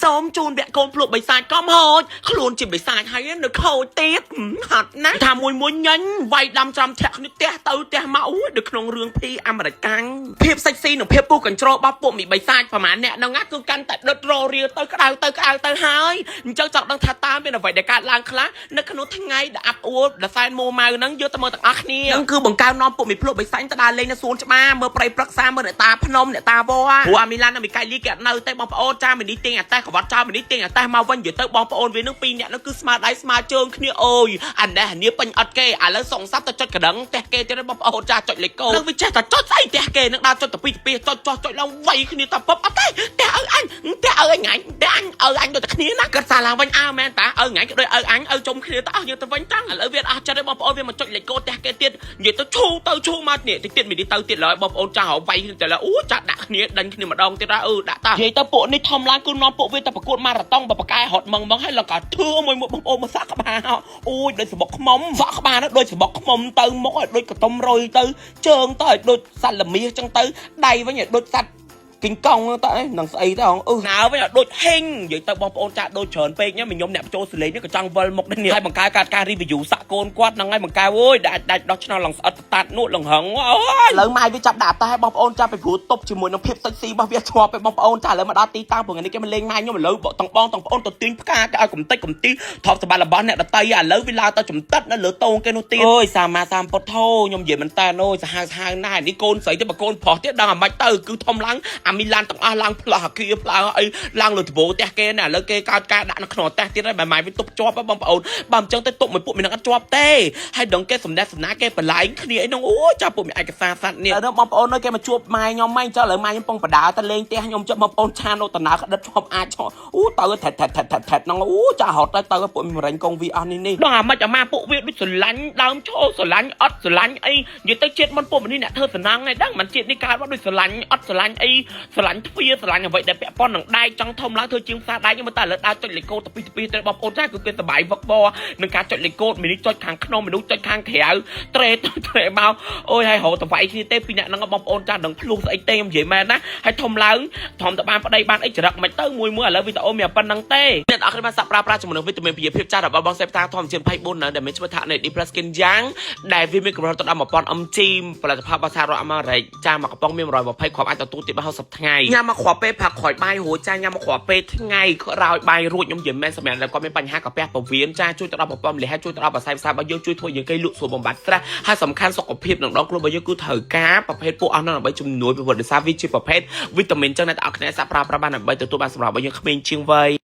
សូមជូនវគ្គកូនភ្លក់បិសាចកំហូចខ្លួនជាបិសាចហើយនៅខូចទៀតហត់ណាស់ថាមួយមួយញញវាយដាំច្រំធាក់គ្នាផ្ទះទៅផ្ទះមកអូយនៅក្នុងរឿងភីអាមេរិកកាំងភាពសិចស៊ីនិងភាពគូកញ្ជ្រោរបស់ពួកមីបិសាចប្រហែលអ្នកហ្នឹងណាគឺកាន់តែដុតររាទៅក្តៅទៅក្តៅទៅហើយអញ្ចឹងចង់ដឹងថាតើមានអ្វីដែលកើតឡើងខ្លះនៅក្នុងថ្ងៃដែលអាប់អួរដែលសែនមួម៉ៅហ្នឹងយកទៅមើលទាំងអស់គ្នាហ្នឹងគឺបង្កើននាំពួកមីភ្លក់បិសាចទៅដើរលេងនៅសួនច្បារមើលព្រៃព្រឹក្សាមើលអ្នកតាភ្នំអ្នកតាវត្តព្រោះអាមីឡាននិងមីកៃលីគេអត់នៅទេបងប្អូនចាមីនេះទាញអាតេះក្បត់ចោលមីនេះទាញអាតេះមកវិញនិយាយទៅបងប្អូនវានឹងពីរអ្នកហ្នឹងគឺស្មើដៃស្មើជើងគ្នាអូយអានេះអានេះពេញអត់គេឥឡូវសងសាប់ទៅចុចកណ្ដឹងផ្ទះគេទៀតបងប្អូនចាចុចលេខកូនឹងវាចេះតែចុចស្អីផ្ទះគេនឹងដើរចុចទៅពីពីចុចចុចចុចឡើងវាយគ្នាតពប់អត់ទេផ្ទះឪអញផ្ទះឪអញផ្ទះអញឪអញដូចតែគ្នាណាគិតសារឡើងវិញអើមែនតាឪថ្ងៃក៏ដូចឪអញឪជុំគ្នាទៅអស់យើងទៅវិញតាំងឥឡូវវាអស់ចិត្តទេបងប្អូនវាមកចុចលេខកូដផ្ទះគេទៀតនិយាយទៅឈូទៅឈូមកនេះតិចទៀតមីនេះទៅទៀតឡើយបងប្អូនចាស់វាយគ្នាទៅឡើយអូចាស់ដាក់គ្នាដេញគ្នាម្ដងទៀតអឺដាក់តានិយាយទៅពួកនេះធំឡើងគឺនាំពួកវាទៅប្រកួតម៉ារ៉ាតុងបើបកែរត់ម៉ងម៉ងហើយឡើងក៏ធឿមួយមួយបងប្អូនមកសាក់ក្បាលអូយដូចសបុកខ្មុំសក់ក្បាលនោះដូចសបុកខ្មុំទៅមុខឲ្យដូចកតុំរុយទៅជើងទៅឲ្យដូចសត្វល្មៀសចឹងទៅដៃវិញឲ្យដូចសត្វគីងកងទៅនឹងស្អីទៅអឺណៅវិញឲ្យដូចហេងនិយាយទៅបងប្អូនចាក់ដូចច្រើនពេកញ៉ឹមខ្ញុំអ្នកបញ្ចូលសលេងនេះក៏ចង់វិលមុខដែរនេះហើយបង្កើតកាត់ការ review សាក់កូនគាត់ហ្នឹងហើយបង្កើតអូយដាច់ដាច់ដោះឆ្នោតឡើងស្អិតតាត់នោះលងហឹងអូយឥឡូវម៉ាយវាចាប់ដាក់តែបងប្អូនចាប់ពីព្រោះតុបជាមួយនឹងភាពសិចស៊ីរបស់វាជាប់ពេលបងប្អូនចាឥឡូវមកដល់ទីតាំងព្រោះថ្ងៃនេះគេមកលេងម៉ាយខ្ញុំឥឡូវទាំងបងទាំងប្អូនទៅទាញផ្កាគេឲ្យកំតិចកំទីថប់សម្បត្តិរបស់អ្នកដតីឥឡូវវាឡើងទៅចំតិតនៅលើតងគេនោះទៀតអូយសាមាសាមពុទ្ធោខ្ញុំនិយាយមិនតែអូយសាហាវសាហាវណាស់នេះកូនស្រីទេបើកូនប្រុសទៀតដឹងអាម៉េចទៅគឺធំឡើងអាមីឡានទាំងអស់ឡើងផ្លោះអាគារផ្លោះអីឡើងលើដបូផ្ទះគេណាឥឡូវគេកើតការដាក់នៅក្នុងផ្ទះទៀតហើយបើម៉ាយវាទប់ជាប់បងប្អូនបើមិនចឹងទៅទប់មួយពួកមីនឹងអត់ជាប់ទេហើយដឹងគេសំណេះសំណាគេបលែងគ្នាអីនោះអូចាប់ពួកមីឯកសារសัตว์នេះឥឡូវបងប្អូននៅគេមកជួបម៉ែខ្ញុំម៉ែចុះឥឡូវម៉ែខ្ញុំពងបដាទៅលេងផ្ទះខ្ញុំចុះបងប្អូនឆាននៅតំណើក្តិតជាប់អាចអូទៅថែតថែតថែតថែតហ្នឹងអូចារត់ទៅទៅពួកមីមរេញកងវីអស់នេះនេះដល់អាម៉េចអាម៉ាពួកវាដូចស្រឡាញ់ដើមឈរស្រឡាញ់អត់ស្រឡាញ់អីនិយាយទៅជាតិមុនពួកនេះអ្នកធ្វើសំណងឯងដឹងមិនជាតិនេះកើតមកដូចស្រឡាញ់អត់ស្រឡាញ់អីស្រឡាញ់ទ្វារស្រឡាញ់អ្វីដែលពាក់ព័ន្ធនឹងដែកចង់ធំឡើងធ្វើជាងផ្សារដែកខ្ញុំតែឥឡូវដើរចុចលេខកូដទៅពីទៅពីទៅបងប្អូនចាគឺគេសบายវឹកវរនឹងការចុចលេខកូដមនុស្សចុចខាងក្នុងមនុស្សចុចខាងក្រៅត្រេទៅត្រេមកអូយហើយរហូតទៅវាយគ្នាទេពីអ្នកហ្នឹងបងប្អូនចាដឹងភ្លោះស្អីទេខ្ញុំនិយាយមែនណាហើយធំឡើងធំទៅបានប្តីបានអីចរិតមិនទៅមួយមួយឥឡូវវីដេអូមានប៉ុណ្្នឹងទេអ្នកនរគ្នាបានសាក់ប្រើប្រាស់ជាមួយនឹងវីតាមីនភាពចាស់របស់បងសេផ្តាធម្មជាតិ24នៅដែលមានឈ្មោះថា NAD Plus Skin Yang ដែលវាមានកម្រិតទៅដល់1000 mg ផលិតផលរបស់សហរដ្ឋអាមេរិកចាមកកំប៉ុងមាន120គ្រាប់អាចទទួលទានបាន60ថ្ងៃញ៉ាំមកគ្រាប់ពេលផឹកក្រោយបាយរួចចាញ៉ាំមកគ្រាប់ពេលថ្ងៃក្រោយបាយរួចខ្ញុំនិយាយមែនសម្រាប់តែគាត់មានបញ្ហាកាពះពោះវៀនចាជួយទៅដល់ប្រព័ន្ធលះជួយទៅដល់ប្រសើរផ្សារបស់យើងជួយធ្វើយើងគេលក់ស្រួលបំបត្តិ stress ហើយសំខាន់សុខភាពនឹងដងខ្លួនរបស់យើងគឺត្រូវការប្រភេទពួកអស់នោះដើម្បីជំនួយពីព្រោះដោយសារវាជាប្រភេទវីតាមីនចឹងអ្នកទាំងអស់គ្នាសាកប្រើប្រាស់បានដើម្បីទទួលបានសម្រាប់របស់យើងក្មេងជាងវ័យ។